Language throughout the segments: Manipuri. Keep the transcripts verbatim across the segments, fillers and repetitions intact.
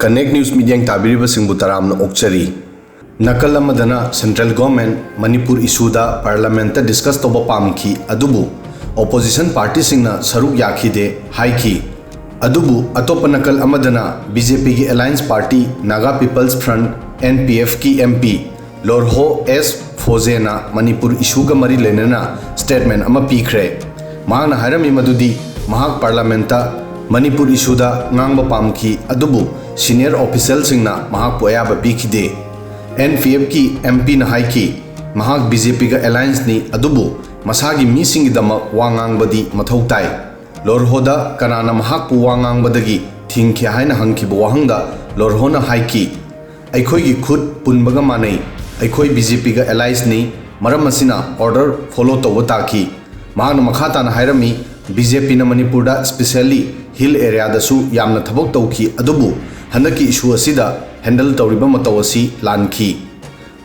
Connect News ꯃꯤꯠꯌꯦꯡ ꯇꯥꯕꯤꯔꯤꯕꯁꯤꯡꯕꯨ ꯇꯔꯥꯝꯅ ꯑꯣꯛꯆꯔꯤ꯫ ꯅꯥꯀꯜ ꯑꯃꯗꯅ central government ꯃꯅꯤꯄꯨꯔ issueꯗ parliamentꯇ discuss ꯇꯧꯕ ꯄꯥꯝꯈꯤ, ꯑꯗꯨꯕꯨ opposition partyꯁꯤꯡꯅ ꯁꯔꯨꯛ ꯌꯥꯈꯤꯗꯦ ꯍꯥꯏꯈꯤ꯫ ꯑꯗꯨꯕꯨ ꯑꯇꯣꯞꯄ ꯅꯥꯀꯜ ꯑꯃꯗꯅ BJPꯒꯤ alliance party Naga People's Front, NPFꯀꯤ MP ꯂꯣꯔꯍꯣ ꯑꯦꯁ ꯐꯣꯖꯦꯅ ꯃꯅꯤꯄꯨꯔ issueꯒ ꯃꯔꯤ ꯂꯩꯅꯅ statement ꯑꯃ ꯄꯤꯈ꯭ꯔꯦ꯫ ꯃꯍꯥꯛꯅ ꯍꯥꯏꯔꯝꯃꯤ ꯃꯗꯨꯗꯤ ꯃꯍꯥꯛ parliamentꯇ ꯃꯅꯤꯄꯨꯔ issueꯗ ꯉꯥꯡꯕ ꯄꯥꯝꯈꯤ, ꯑꯗꯨꯕꯨ senior officialꯁꯤꯡꯅ ꯃꯍꯥꯛꯄꯨ ꯑꯌꯥꯕ ꯄꯤꯈꯤꯗꯦ꯫ NPFꯀꯤ MPꯅ ꯍꯥꯏꯈꯤ, ꯃꯍꯥꯛ BJPꯒ allianceꯅꯤ, ꯑꯗꯨꯕꯨ ꯃꯁꯥꯒꯤ ꯃꯤꯁꯤꯡꯒꯤꯗꯃꯛ ꯋꯥ ꯉꯥꯡꯕꯗꯤ ꯃꯊꯧ ꯇꯥꯏ꯫ ꯂꯣꯔꯍꯣꯗ ꯀꯅꯥꯅ ꯃꯍꯥꯛꯄꯨ ꯋꯥ ꯉꯥꯡꯕꯗꯒꯤ ꯊꯤꯡꯈꯤ ꯍꯥꯏꯅ ꯍꯪꯈꯤꯕ ꯋꯥꯍꯪꯗ ꯂꯣꯔꯍꯣꯅ ꯍꯥꯏꯈꯤ, "ꯑꯩꯈꯣꯏꯒꯤ ꯈꯨꯠ ꯄꯨꯟꯕꯒ ꯃꯥꯟꯅꯩ, ꯑꯩꯈꯣꯏ BJPꯒ alliesꯅꯤ, ꯃꯔꯝ ꯑꯁꯤꯅ order follow ꯇꯧꯕ ꯇꯥꯈꯤ"꯫ ꯃꯍꯥꯛꯅ ꯃꯈꯥ ꯇꯥꯅ ꯍꯥꯏꯔꯝꯃꯤ, BJPꯅ ꯃꯅꯤꯄꯨꯔꯗ specially hill areaꯗꯁꯨ ꯌꯥꯝꯅ ꯊꯕꯛ ꯇꯧꯈꯤ, ꯑꯗꯨꯕꯨ ꯍꯟꯗꯛꯀꯤ issue ꯑꯁꯤꯗ handle ꯇꯧꯔꯤꯕ ꯃꯇꯧ ꯑꯁꯤ ꯂꯥꯟꯈꯤ꯫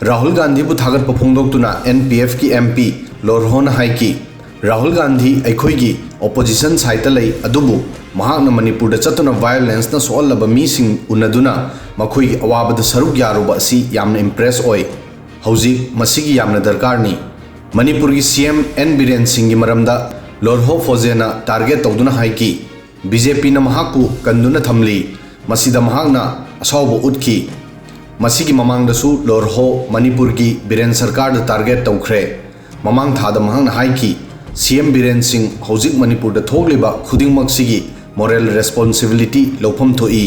ꯔꯥꯍꯨꯜ ꯒꯥꯟꯙꯤꯕꯨ ꯊꯥꯒꯠꯄ ꯐꯣꯡꯗꯣꯛꯇꯨꯅ NPFꯀꯤ MP ꯂꯣꯔꯍꯣꯅ ꯍꯥꯏꯈꯤ, "ꯔꯥꯍꯨꯜ ꯒꯥꯟꯙꯤ ꯑꯩꯈꯣꯏꯒꯤ opposition sideꯇ ꯂꯩ, ꯑꯗꯨꯕꯨ ꯃꯍꯥꯛꯅ ꯃꯅꯤꯄꯨꯔꯗ ꯆꯠꯇꯨꯅ violenceꯅ ꯁꯣꯛꯍꯜꯂꯕ ꯃꯤꯁꯤꯡ ꯎꯅꯗꯨꯅ ꯃꯈꯣꯏꯒꯤ ꯑꯋꯥꯕꯗ ꯁꯔꯨꯛ ꯌꯥꯔꯨꯕ ꯑꯁꯤ ꯌꯥꯝꯅ impress ꯑꯣꯏ꯫ ꯍꯧꯖꯤꯛ ꯃꯁꯤꯒꯤ ꯌꯥꯝꯅ ꯗꯔꯀꯥꯔꯅꯤ"꯫ ꯃꯅꯤꯄꯨꯔꯒꯤ CM N ꯕꯤꯔꯦꯟ ꯁꯤꯡꯒꯤ ꯃꯔꯝꯗ ꯂꯣꯔꯍꯣ ꯐꯣꯖꯦꯅ target ꯇꯧꯗꯨꯅ ꯍꯥꯏꯈꯤ, "BJPꯅ ꯃꯍꯥꯛꯄꯨ ꯀꯟꯗꯨꯅ ꯊꯝꯂꯤ, ꯃꯁꯤꯗ ꯃꯍꯥꯛꯅ ꯑꯁꯥꯎꯕ ꯎꯠꯈꯤ"꯫ ꯃꯁꯤꯒꯤ ꯃꯃꯥꯡꯗꯁꯨ ꯂꯣꯔꯍꯣ ꯃꯅꯤꯄꯨꯔꯒꯤ ꯕꯤꯔꯦꯟ ꯁꯔꯀꯥꯔꯗ target ꯇꯧꯈ꯭ꯔꯦ꯫ ꯃꯃꯥꯡ ꯊꯥꯗ ꯃꯍꯥꯛꯅ ꯍꯥꯏꯈꯤ, "CM ꯕꯤꯔꯦꯟ ꯁꯤꯡ ꯍꯧꯖꯤꯛ ꯃꯅꯤꯄꯨꯔꯗ ꯊꯣꯛꯂꯤꯕ ꯈꯨꯗꯤꯡꯃꯛꯁꯤꯒꯤ moral responsibility ꯂꯧꯐꯝ ꯊꯣꯛꯏ"꯫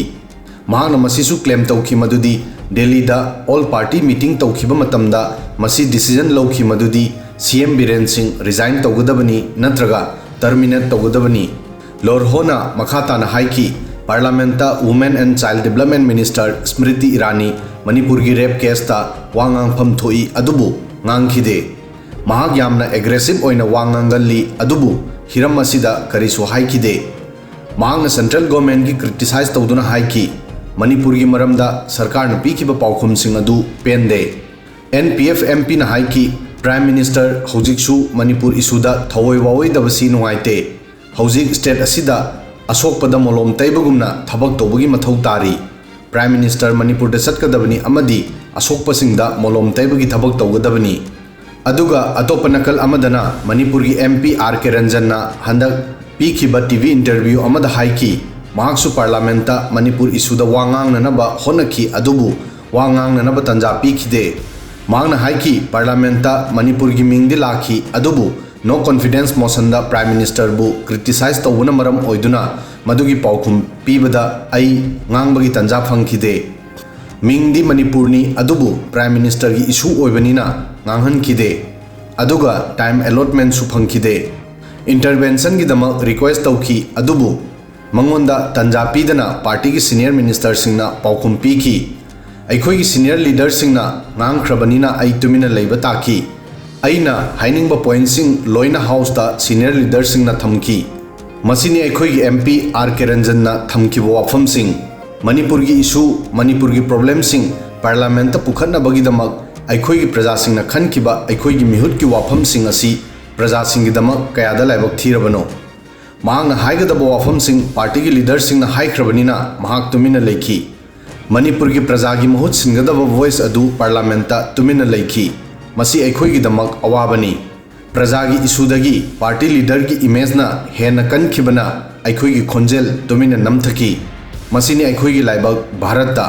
ꯃꯍꯥꯛꯅ ꯃꯁꯤꯁꯨ claim ꯇꯧꯈꯤ ꯃꯗꯨꯗꯤ ꯗꯦꯜꯂꯤꯗ all party meeting ꯇꯧꯈꯤꯕ ꯃꯇꯝꯗ ꯃꯁꯤ decision ꯂꯧꯈꯤ ꯃꯗꯨꯗꯤ CM ꯕꯤꯔꯦꯟ ꯁꯤꯡ resign ꯇꯧꯒꯗꯕꯅꯤ ꯅꯠꯇ꯭ꯔꯒ terminate ꯇꯧꯒꯗꯕꯅꯤ꯫ ꯂꯣꯔꯍꯣꯅ ꯃꯈꯥ ꯇꯥꯅ ꯍꯥꯏꯈꯤ, Parliamentꯇ Women and Child Development Minister ꯁ꯭ꯃ꯭ꯔꯤꯇꯤ Irani ꯃꯅꯤꯄꯨꯔꯒꯤ rape caseꯇ ꯋꯥ ꯉꯥꯡꯐꯝ ꯊꯣꯛꯏ, ꯑꯗꯨꯕꯨ ꯉꯥꯡꯈꯤꯗꯦ꯫ ꯃꯍꯥꯛ ꯌꯥꯝꯅ aggressive ꯑꯣꯏꯅ ꯋꯥ ꯉꯥꯡꯒꯜꯂꯤ, ꯑꯗꯨꯕꯨ ꯍꯤꯔꯝ ꯑꯁꯤꯗ ꯀꯔꯤꯁꯨ ꯍꯥꯏꯈꯤꯗꯦ꯫ ꯃꯍꯥꯛꯅ central governmentꯀꯤ criticize ꯇꯧꯗꯨꯅ ꯍꯥꯏꯈꯤ, "ꯃꯅꯤꯄꯨꯔꯒꯤ ꯃꯔꯝꯗ ꯁꯔꯀꯥꯔꯅ ꯄꯤꯈꯤꯕ ꯄꯥꯎꯈꯨꯝꯁꯤꯡ ꯑꯗꯨ ꯄꯦꯟꯗꯦ"꯫ NPF MPꯅ ꯍꯥꯏꯈꯤ, "Prime Minister ꯍꯧꯖꯤꯛꯁꯨ ꯃꯅꯤꯄꯨꯔ issueꯗ ꯊꯋꯥꯏ ꯋꯥꯑꯣꯏꯗꯕꯁꯤ ꯅꯨꯡꯉꯥꯏꯇꯦ꯫ ꯍꯧꯖꯤꯛ state ꯑꯁꯤꯗ ꯑꯁꯣꯛꯄꯗ ꯃꯣꯂꯣꯝ ꯇꯩꯕꯒꯨꯝꯅ ꯊꯕꯛ ꯇꯧꯕꯒꯤ ꯃꯊꯧ ꯇꯥꯔꯤ"꯫ Prime Minister ꯃꯅꯤꯄꯨꯔꯗ ꯆꯠꯀꯗꯕꯅꯤ ꯑꯃꯗꯤ ꯑꯁꯣꯛꯄꯁꯤꯡꯗ ꯃꯣꯂꯣꯝ ꯇꯩꯕꯒꯤ ꯊꯕꯛ ꯇꯧꯒꯗꯕꯅꯤ꯫ ꯑꯗꯨꯒ ꯑꯇꯣꯞꯄ ꯅꯥꯀꯜ ꯑꯃꯗꯅ ꯃꯅꯤꯄꯨꯔꯒꯤ MP R K ꯔꯟꯖꯟꯅ ꯍꯟꯗꯛ ꯄꯤꯈꯤꯕ TV interview ꯑꯃꯗ ꯍꯥꯏꯈꯤ, ꯃꯍꯥꯛꯁꯨ Parliament ꯃꯅꯤꯄꯨꯔ issueꯗ ꯋꯥ ꯉꯥꯡꯅꯅꯕ ꯍꯣꯠꯅꯈꯤ, ꯑꯗꯨꯕꯨ ꯋꯥ ꯉꯥꯡꯅꯅꯕ ꯇꯥꯟꯖꯥ ꯄꯤꯈꯤꯗꯦ꯫ ꯃꯍꯥꯛꯅ ꯍꯥꯏꯈꯤ, Parliament ꯃꯅꯤꯄꯨꯔꯒꯤ ꯃꯤꯡꯗꯤ ꯂꯥꯛꯈꯤ, ꯑꯗꯨꯕꯨ no confidence motionꯗ Prime Ministerꯕꯨ criticize ꯇꯧꯕꯅ ꯃꯔꯝ ꯑꯣꯏꯗꯨꯅ ꯃꯗꯨꯒꯤ ꯄꯥꯎꯈꯨꯝ ꯄꯤꯕꯗ ꯑꯩ ꯉꯥꯡꯕꯒꯤ ꯇꯥꯟꯖꯥ ꯐꯪꯈꯤꯗꯦ꯫ ꯃꯤꯡꯗꯤ ꯃꯅꯤꯄꯨꯔꯅꯤ, ꯑꯗꯨꯕꯨ Prime Ministerꯒꯤ issue ꯑꯣꯏꯕꯅꯤꯅ ꯉꯥꯡꯍꯟꯈꯤꯗꯦ꯫ ꯑꯗꯨꯒ time allotmentꯁꯨ ꯐꯪꯈꯤꯗꯦ꯫ Interventionꯒꯤꯗꯃꯛ request ꯇꯧꯈꯤ, ꯑꯗꯨꯕꯨ ꯃꯉꯣꯟꯗ ꯇꯥꯟꯖꯥ ꯄꯤꯗꯅ partyꯒꯤ senior ministerꯁꯤꯡꯅ ꯄꯥꯎꯈꯨꯝ ꯄꯤꯈꯤ꯫ ꯑꯩꯈꯣꯏꯒꯤ senior leaderꯁꯤꯡꯅ ꯉꯥꯡꯈ꯭ꯔꯕꯅꯤꯅ ꯑꯩ ꯇꯨꯃꯤꯟꯅ ꯂꯩꯕ ꯇꯥꯈꯤ꯫ ꯑꯩꯅ ꯍꯥꯏꯅꯤꯡꯕ pointꯁꯤꯡ ꯂꯣꯏꯅ Houseꯇ senior leaderꯁꯤꯡꯅ ꯊꯝꯈꯤ꯫ ꯃꯁꯤꯅꯤ ꯑꯩꯈꯣꯏꯒꯤ MP R K ꯔꯟꯖꯟꯅ ꯊꯝꯈꯤꯕ ꯋꯥꯐꯝꯁꯤꯡ꯫ ꯃꯅꯤꯄꯨꯔꯒꯤ issue, ꯃꯅꯤꯄꯨꯔꯒꯤ problemꯁꯤꯡ Parliament ꯄꯨꯈꯠꯅꯕꯒꯤꯗꯃꯛ ꯑꯩꯈꯣꯏꯒꯤ ꯄ꯭ꯔꯖꯥꯁꯤꯡꯅ ꯈꯟꯈꯤꯕ ꯑꯩꯈꯣꯏꯒꯤ ꯃꯤꯍꯨꯠꯀꯤ ꯋꯥꯐꯝꯁꯤꯡ ꯑꯁꯤ ꯄ꯭ꯔꯖꯥꯁꯤꯡꯒꯤꯗꯃꯛ ꯀꯌꯥꯗ ꯂꯥꯏꯕꯛ ꯊꯤꯔꯕꯅꯣ? ꯃꯍꯥꯛꯅ ꯍꯥꯏꯒꯗꯕ ꯋꯥꯐꯝꯁꯤꯡ partyꯒꯤ leaderꯁꯤꯡꯅ ꯍꯥꯏꯈ꯭ꯔꯕꯅꯤꯅ ꯃꯍꯥꯛ ꯇꯨꯃꯤꯟꯅ ꯂꯩꯈꯤ꯫ ꯃꯅꯤꯄꯨꯔꯒꯤ ꯄ꯭ꯔꯖꯥꯒꯤ ꯃꯍꯨꯠ ꯁꯤꯟꯒꯗꯕ voice ꯑꯗꯨ Parliament ꯇꯨꯃꯤꯟꯅ ꯂꯩꯈꯤ꯫ ꯃꯁꯤ ꯑꯩꯈꯣꯏꯒꯤꯗꯃꯛ ꯑꯋꯥꯕꯅꯤ꯫ ꯄ꯭ꯔꯖꯥꯒꯤ issueꯗꯒꯤ party leaderꯒꯤ imageꯅ ꯍꯦꯟꯅ ꯀꯟꯈꯤꯕꯅ ꯑꯩꯈꯣꯏꯒꯤ ꯈꯣꯟꯖꯦꯜ ꯇꯨꯃꯤꯟꯅ ꯅꯝꯊꯈꯤ꯫ ꯃꯁꯤꯅꯤ ꯑꯩꯈꯣꯏꯒꯤ ꯂꯥꯏꯕꯛ ꯚꯥꯔꯠꯇ꯫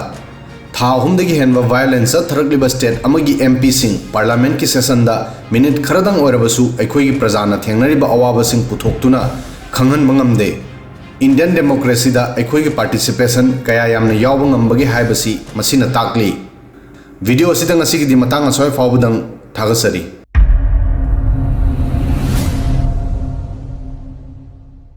ꯊꯥ ꯑꯍꯨꯝꯗꯒꯤ ꯍꯦꯟꯕ violence ꯆꯠꯊꯔꯛꯂꯤꯕ state ꯑꯃꯒꯤ MPꯁꯤꯡ Parliamentꯀꯤ sessionꯗ minute ꯈꯔꯗꯪ ꯑꯣꯏꯔꯕꯁꯨ ꯑꯩꯈꯣꯏꯒꯤ ꯄ꯭ꯔꯖꯥꯅ ꯊꯦꯡꯅꯔꯤꯕ ꯑꯋꯥꯕꯁꯤꯡ ꯄꯨꯊꯣꯛꯇꯨꯅ ꯈꯪꯍꯟꯕ ꯉꯝꯗꯦ꯫ Indian democracyꯗ ꯑꯩꯈꯣꯏꯒꯤ participation ꯀꯌꯥ ꯌꯥꯝꯅ ꯌꯥꯎꯕ ꯉꯝꯕꯒꯦ ꯍꯥꯏꯕꯁꯤ ꯃꯁꯤꯅ ꯇꯥꯛꯂꯤ꯫ Video ꯑꯁꯤꯗ ꯉꯁꯤꯒꯤꯗꯤ ꯃꯇꯥꯡ ꯑꯁ꯭ꯋꯥꯏ ꯐꯥꯎꯕꯗꯪ꯫ ꯊꯥꯒꯠꯆꯔꯤ꯫